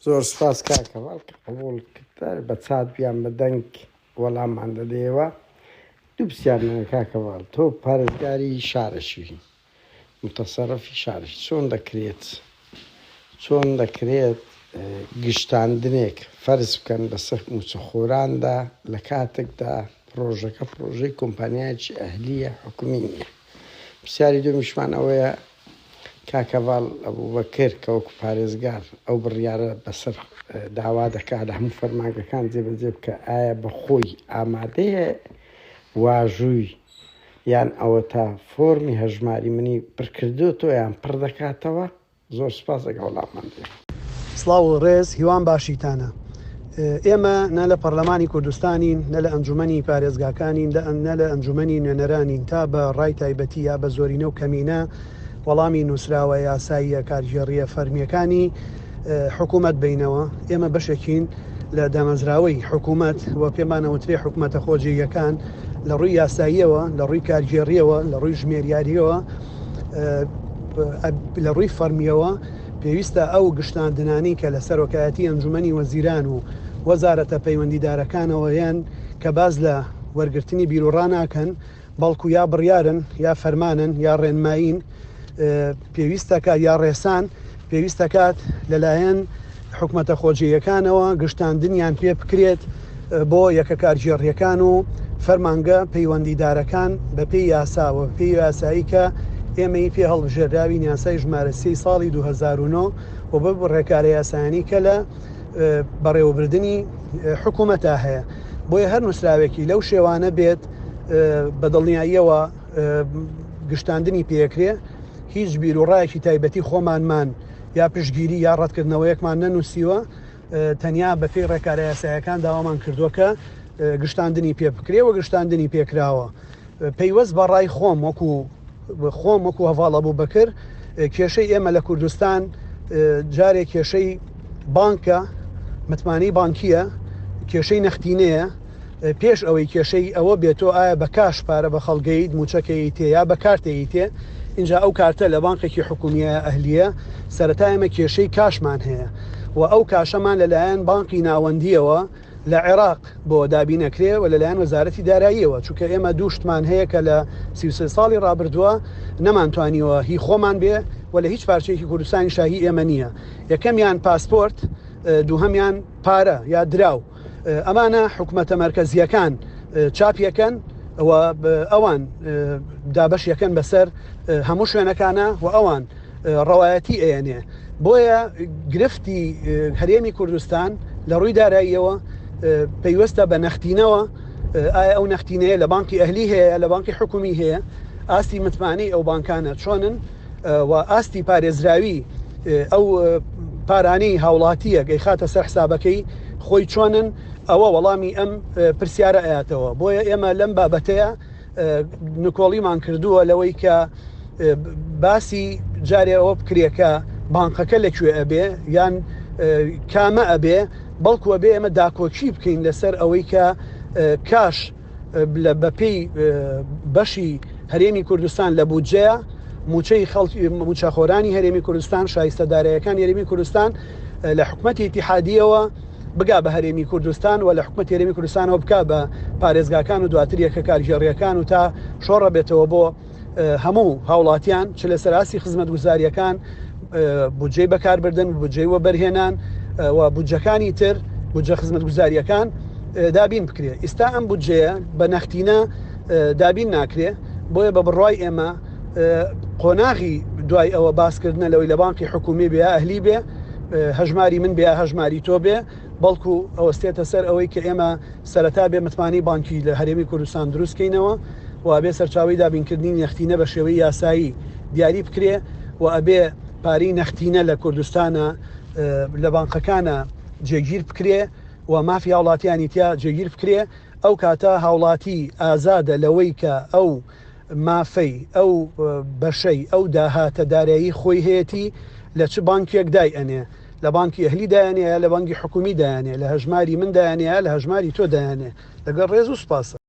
زۆر سوپاس کاک هەڤاڵ کە قبوڵ کرد بە چات یان بە دەنگ وەڵاممان دەدەیەوە. دوو پرسیارم هەیە کاک هەڤاڵ، تۆ پارێزگاری شارەکی، موتەسەڕفی شارەکی، چۆن دەکرێت چۆن دەکرێت گشتاندنێک فەرز بکەن بەسەر مووچەخۆراندا لە کاتێکدا پڕۆژەکە پڕۆژەی کۆمپانیایەکی ئەهلییە حکومی نییە؟ پرسیاری دووەمیشمان ئەوەیە کاک هەڤاڵ ئەبوبەکر کە وەکو پارێزگار ئەو بڕیارە بەسەر داوا دەکات لە هەموو فەرمانگەکان جێبەجێ بکە ئایا بە خۆی ئامادەیە واژووی یان ئەوەتا فۆرمی هەژماری منی پڕکردۆتەوە یان پڕ دەکاتەوە؟ زۆر سوپاس ئەگەر وەڵاممان بدەیەوە. سڵاو و ڕێز هیوام باشیتانە. ئێمە نە لە پەرلەمانی کوردستانین، نە لە ئەنجومەنی پارێزگاکانین، نە لە ئەنجومەنی نوێنەرانین تا بە ڕای تایبەتی یا بە زۆرینە و کەمینە وەڵامی نووسراوە یاساییە کارگێڕییە فەرمییەکانی حکوومەت بەینەوە. ئێمە بەشێکین لە دامەزراوەی حکوومەت و پێمان ئەوترێ حکوومەتە خۆجێیەکان لە ڕووی یاساییەوە، لە ڕووی کارگێڕییەوە، لە ڕووی ژمێریارییەوە، لە ڕووی فەرمییەوە پێویستە ئەو گشتاندنانەی کە لە سەرۆکایەتی ئەنجومەنی وەزیران و وەزارەتە پەیوەندیدارەکانەوە یەن کە باس لە وەرگرتنی بیروڕا ناکەن بەڵکو یا بڕیارن یا فەرمانن یا ڕێنمایین پێویستەکات یا ڕێسان پێویستەکات لەلایەن حکومەتە خۆجێیەکانەوە گشتاندنیان پێ بکرێت بۆ یەکە کارگێڕییەکان و فەرمانگە پەیوەندیدارەکان بەپێی یاسا و بەپێی یاسایی کە ئێمەی پێ هەڵبژێراوین یاسای ژمارە سێی ساڵی 2009 و بە ڕێکارە یاسایانی کە لە بەڕێوەبردنی حکوومەتا هەیە بۆیە هەر نووسراوێکی لەو شێوانە بێت بە دڵنیاییەوە گشتاندنی پێکرێ هیچ بیروڕایەکی تایبەتی خۆمانمان یا پشتگیری یا ڕەتکردنەوەیەکمان نەنووسیوە، تەنیا بەپێی ڕێکارە یاسایەکان داوامان کردووە کە گشتاندنی پێ بکرێ و گشتاندنی پێکراوە. پەیوەست بە ڕای خۆم وەکو خۆم وەکو هەڤاڵ ئەبوبەکر، کێشەی ئێمە لە کوردستان جارێ کێشەی بانکە، متمانەی بانکییە، کێشەی نەختینەیە، پێش ئەوەی کێشەی ئەوە بێت تۆ ئایا بە کاش پارە بە خەڵک ئەیت مووچەکە ئەیتێ یا بە کارت ئەیتێ ئینجا ئەو کارتە لە بانقێکی حکومیە ئەهلیە سەرەتا ئێمە کێشەی کاشمان هەیە و ئەو کاشەمان لەلایەن بانقی ناوەندیەوە لە عێراق بۆ دابینەکرێ و لەلایەن وەزارەتی داراییەوە چونکە ئێمە دوو شتمان هەیە کە لە 33 ساڵی ڕابردووە نەمانتوانیوە هی خۆمان بێ و لە هیچ پارچەیەکی کوردستانیشا هی ئێمە نییە یەکەمیان پاسپۆرت دووهەمیان پارە یا دراو ئەمانە حکومەتە مەرکەزییەکان چاپیەکەن و ئەوان دابەشیەکەن بەسەر هەموو شوێنەکانە و ئەوان ڕەوایەتی ئەیەنێ بۆیە گرفتی هەرێمی کوردستان لە ڕووی داراییەوە پەیوەستە بە نەختینەوە ئایا ئەو نەختینەیە لە بانکی ئەهلی هەیە لە بانکی حکومی هەیە ئاستی متمانەی ئەو بانکانە چۆنن و ئاستی پارێزراوی ئەو پارانەی هاوڵاتییەک ئەیخاتە سەر حسابەکەی خۆی چۆنن ئەوە وەڵامی ئەم پرسیارە ئەیاتەوە بۆیە ئێمە لەم بابەتەیە نکۆڵیمان کردووە لەوەی کە باسی جارێ ئەوە بکرێ کە بانقەکە لەکوێ ئەبێ یان کامە ئەبێ بەڵکو ئەبێ ئێمە داکۆکی بکەین لەسەر ئەوەی کە کاش بەپێی بەشی هەرێمی کوردستان لە بودجەیە موچەی خەڵکی موچەخۆرانی هەرێمی کوردستان شایستە دارایەکانی هەرێمی کوردستان لە حکومەتی ئیتیحادیەوە بگا بە هەرێمی کوردستان و لە حکومەتی هەرێمی کوردستانەوە بکا بە پارێزگاکان و دواتر یەکە کارگێڕیەکان و تا شۆڕە بێتەوە بۆ هەموو هاوڵاتیان چ لەسەر ئاستی خزمەتگوزارییەکان بودجەی بەکاربردن بودجەی وەبەرهێنان و بودجەکانی تر بودجە خزمەتگوزارییەکان دابین بکرێت ئیستا ئەم بودجەیە بە نەختینە دابین ناکرێ بۆیە بە بڕوای ئێمە قۆناغی دوای ئەوە باسکردنە لەوەی لە بانقی حکومی بێ ئەهلی بێ هەژماری من بێ هەژماری تۆ بێ بەڵکو ئەوەستێتە سەر ئەوەی کە ئێمە سەرەتا بێ متمانەی بانکی لە هەرێمی کوردستان دروست کەینەوە و ئەبێ سەرچاوەی دابینکردنی نەختینە بە شێوەی یاسایی دیاری بکرێ و ئەبێ پارەی نەختینە لە کوردستانە لە بانقەکانە جێگیر بکرێ و مافی هاوڵاتیانی تیا جێگیر بکرێ ئەو کاتە هاوڵاتی ئازادە لەوەی کە ئەو مافەی ئەو بەشەی ئەو داهاتە دارایی خۆی هەیەتی لە چ بانکێک دای ئەنێ لە بانکی ئەهلی دایەنێ یا لە بانکی حکومی دایەنێ لە هەژماری من دایەنێ یا لە هەژماری تۆ دایەنێ لەگەڵ ڕێز و سوپاسە.